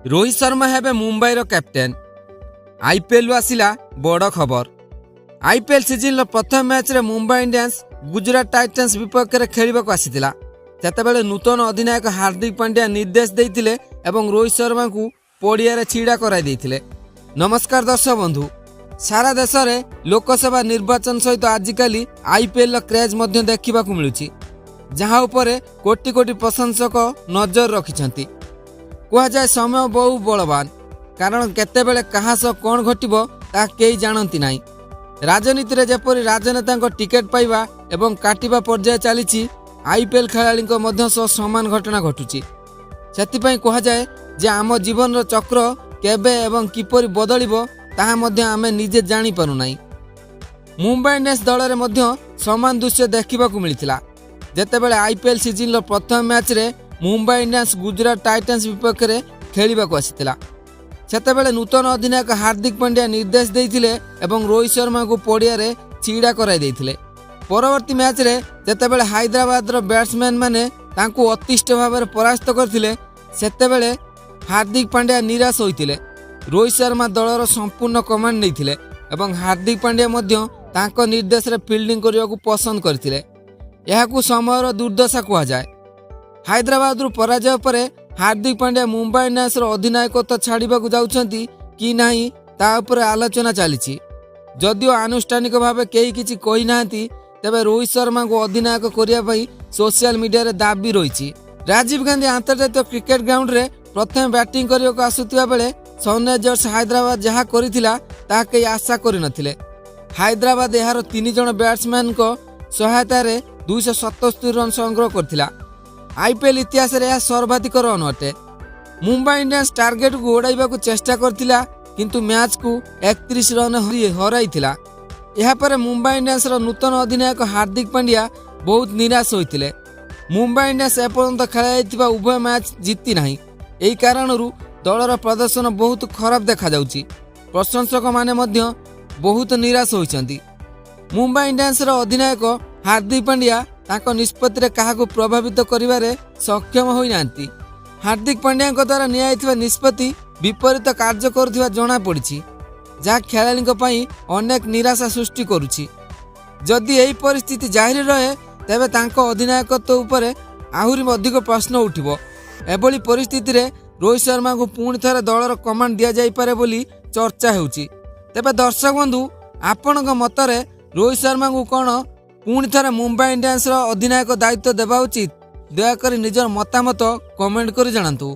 ରୋହିତ ଶର୍ମା ହେବେ ମୁମ୍ବାଇର କ୍ୟାପ୍ଟେନ୍। ଆଇପିଏଲ୍ରୁ ଆସିଲା ବଡ଼ ଖବର। ଆଇପିଏଲ୍ ସିଜିନ୍ର ପ୍ରଥମ ମ୍ୟାଚ୍ରେ ମୁମ୍ବାଇ ଇଣ୍ଡିଆନ୍ସ ଗୁଜୁରାଟ ଟାଇଟନ୍ସ ବିପକ୍ଷରେ ଖେଳିବାକୁ ଆସିଥିଲା। ସେତେବେଳେ ନୂତନ ଅଧିନାୟକ ହାର୍ଦ୍ଦିକ ପାଣ୍ଡ୍ୟା ନିର୍ଦ୍ଦେଶ ଦେଇଥିଲେ ଏବଂ ରୋହିତ ଶର୍ମାଙ୍କୁ ପଡ଼ିଆରେ ଛିଡ଼ା କରାଇ ଦେଇଥିଲେ। ନମସ୍କାର ଦର୍ଶକ ବନ୍ଧୁ। ସାରା ଦେଶରେ ଲୋକସଭା ନିର୍ବାଚନ ସହିତ ଆଜିକାଲି ଆଇପିଏଲ୍ର କ୍ରେଜ୍ ମଧ୍ୟ ଦେଖିବାକୁ ମିଳୁଛି, ଯାହା ଉପରେ କୋଟି କୋଟି ପ୍ରଶଂସକ ନଜର ରଖିଛନ୍ତି। କୁହାଯାଏ, ସମୟ ବହୁ ବଳବାନ, କାରଣ କେତେବେଳେ କାହା ସହ କ'ଣ ଘଟିବ, ତାହା କେହି ଜାଣନ୍ତି ନାହିଁ। ରାଜନୀତିରେ ଯେପରି ରାଜନେତାଙ୍କ ଟିକେଟ୍ ପାଇବା ଏବଂ କାଟିବା ପର୍ଯ୍ୟାୟ ଚାଲିଛି, ଆଇପିଏଲ୍ ଖେଳାଳିଙ୍କ ମଧ୍ୟ ସହ ସମାନ ଘଟଣା ଘଟୁଛି। ସେଥିପାଇଁ କୁହାଯାଏ ଯେ ଆମ ଜୀବନର ଚକ୍ର କେବେ ଏବଂ କିପରି ବଦଳିବ, ତାହା ମଧ୍ୟ ଆମେ ନିଜେ ଜାଣିପାରୁନାହିଁ। ମୁମ୍ବାଇ ଇଣ୍ଡିଆନ୍ସ ଦଳରେ ମଧ୍ୟ ସମାନ ଦୃଶ୍ୟ ଦେଖିବାକୁ ମିଳିଥିଲା, ଯେତେବେଳେ ଆଇପିଏଲ୍ ସିଜିନ୍ର ପ୍ରଥମ ମ୍ୟାଚ୍ରେ ମୁମ୍ବାଇ ଇଣ୍ଡିଆନ୍ସ ଗୁଜୁରାଟ ଟାଇଟନ୍ସ ବିପକ୍ଷରେ ଖେଳିବାକୁ ଆସିଥିଲା। ସେତେବେଳେ ନୂତନ ଅଧିନାୟକ ହାର୍ଦ୍ଦିକ ପାଣ୍ଡ୍ୟା ନିର୍ଦ୍ଦେଶ ଦେଇଥିଲେ ଏବଂ ରୋହିତ ଶର୍ମାଙ୍କୁ ପଡ଼ିଆରେ ଛିଡ଼ା କରାଇ ଦେଇଥିଲେ। ପରବର୍ତ୍ତୀ ମ୍ୟାଚ୍ରେ ଯେତେବେଳେ ହାଇଦ୍ରାବାଦର ବ୍ୟାଟ୍ସମ୍ୟାନ୍ମାନେ ତାଙ୍କୁ ଅତିଷ୍ଠ ଭାବରେ ପରାସ୍ତ କରିଥିଲେ, ସେତେବେଳେ ହାର୍ଦ୍ଦିକ ପାଣ୍ଡ୍ୟା ନିରାଶ ହୋଇଥିଲେ। ରୋହିତ ଶର୍ମା ଦଳର ସମ୍ପୂର୍ଣ୍ଣ କମାଣ୍ଡ ନେଇଥିଲେ ଏବଂ ହାର୍ଦ୍ଦିକ ପାଣ୍ଡ୍ୟା ମଧ୍ୟ ତାଙ୍କ ନିର୍ଦ୍ଦେଶରେ ଫିଲ୍ଡିଂ କରିବାକୁ ପସନ୍ଦ କରିଥିଲେ। ଏହାକୁ ସମୟର ଦୁର୍ଦ୍ଦଶା କୁହାଯାଏ। ହାଇଦ୍ରାବାଦରୁ ପରାଜୟ ପରେ ହାର୍ଦ୍ଦିକ ପାଣ୍ଡ୍ୟା ମୁମ୍ବାଇ ଇଣ୍ଡିଆନ୍ସର ଅଧିନାୟକତ୍ୱ ଛାଡ଼ିବାକୁ ଯାଉଛନ୍ତି କି ନାହିଁ, ତା ଉପରେ ଆଲୋଚନା ଚାଲିଛି। ଯଦିଓ ଆନୁଷ୍ଠାନିକ ଭାବେ କେହି କିଛି କହିନାହାନ୍ତି, ତେବେ ରୋହିତ ଶର୍ମାଙ୍କୁ ଅଧିନାୟକ କରିବା ପାଇଁ ସୋସିଆଲ ମିଡିଆରେ ଦାବି ରହିଛି। ରାଜୀବ ଗାନ୍ଧୀ ଆନ୍ତର୍ଜାତୀୟ କ୍ରିକେଟ ଗ୍ରାଉଣ୍ଡରେ ପ୍ରଥମେ ବ୍ୟାଟିଂ କରିବାକୁ ଆସୁଥିବା ବେଳେ ସନରାଇଜର୍ସ ହାଇଦ୍ରାବାଦ ଯାହା କରିଥିଲା, ତାହା କେହି ଆଶା କରିନଥିଲେ। ହାଇଦ୍ରାବାଦ ଏହାର ତିନି ଜଣ ବ୍ୟାଟ୍ସମ୍ୟାନଙ୍କ ସହାୟତାରେ 277 ରନ୍ ସଂଗ୍ରହ କରିଥିଲା। ଆଇପିଏଲ୍ ଇତିହାସରେ ଏହା ସର୍ବାଧିକ ରନ୍ ଅଟେ। ମୁମ୍ବାଇ ଇଣ୍ଡିଆନ୍ସ ଟାର୍ଗେଟକୁ ଗୋଡ଼ାଇବାକୁ ଚେଷ୍ଟା କରିଥିଲା, କିନ୍ତୁ ମ୍ୟାଚ୍କୁ 31 ରନ୍ ହରାଇଥିଲା। ଏହାପରେ ମୁମ୍ବାଇ ଇଣ୍ଡିଆନ୍ସର ନୂତନ ଅଧିନାୟକ ହାର୍ଦ୍ଦିକ ପାଣ୍ଡ୍ୟା ବହୁତ ନିରାଶ ହୋଇଥିଲେ। ମୁମ୍ବାଇ ଇଣ୍ଡିଆନ୍ସ ଏପର୍ଯ୍ୟନ୍ତ ଖେଳାଯାଇଥିବା ଉଭୟ ମ୍ୟାଚ୍ ଜିତି ନାହିଁ। ଏହି କାରଣରୁ ଦଳର ପ୍ରଦର୍ଶନ ବହୁତ ଖରାପ ଦେଖାଯାଉଛି। ପ୍ରଶଂସକମାନେ ମଧ୍ୟ ବହୁତ ନିରାଶ ହୋଇଛନ୍ତି। ମୁମ୍ବାଇ ଇଣ୍ଡିଆନ୍ସର ଅଧିନାୟକ ହାର୍ଦ୍ଦିକ ପାଣ୍ଡ୍ୟା ତାଙ୍କ ନିଷ୍ପତ୍ତିରେ କାହାକୁ ପ୍ରଭାବିତ କରିବାରେ ସକ୍ଷମ ହୋଇନାହାନ୍ତି। ହାର୍ଦ୍ଦିକ ପାଣ୍ଡ୍ୟାଙ୍କ ଦ୍ୱାରା ନିଆଯାଇଥିବା ନିଷ୍ପତ୍ତି ବିପରୀତ କାର୍ଯ୍ୟ କରୁଥିବା ଜଣାପଡ଼ିଛି, ଯାହା ଖେଳାଳିଙ୍କ ପାଇଁ ଅନେକ ନିରାଶା ସୃଷ୍ଟି କରୁଛି। ଯଦି ଏହି ପରିସ୍ଥିତି ଜାରି ରହେ, ତେବେ ତାଙ୍କ ଅଧିନାୟକତ୍ୱ ଉପରେ ଆହୁରି ଅଧିକ ପ୍ରଶ୍ନ ଉଠିବ। ଏଭଳି ପରିସ୍ଥିତିରେ ରୋହିତ ଶର୍ମାଙ୍କୁ ପୁଣି ଥରେ ଦଳର କମାଣ୍ଡ ଦିଆଯାଇପାରେ ବୋଲି ଚର୍ଚ୍ଚା ହେଉଛି। ତେବେ ଦର୍ଶକ ବନ୍ଧୁ, ଆପଣଙ୍କ ମତରେ ରୋହିତ ଶର୍ମାଙ୍କୁ କ'ଣ ପୁଣି ଥରେ ମୁମ୍ବାଇ ଇଣ୍ଡିଆନ୍ସର ଅଧିନାୟକ ଦାୟିତ୍ୱ ଦେବା ଉଚିତ? ଦୟାକରି ନିଜର ମତାମତ କମେଣ୍ଟ କରି ଜଣାନ୍ତୁ।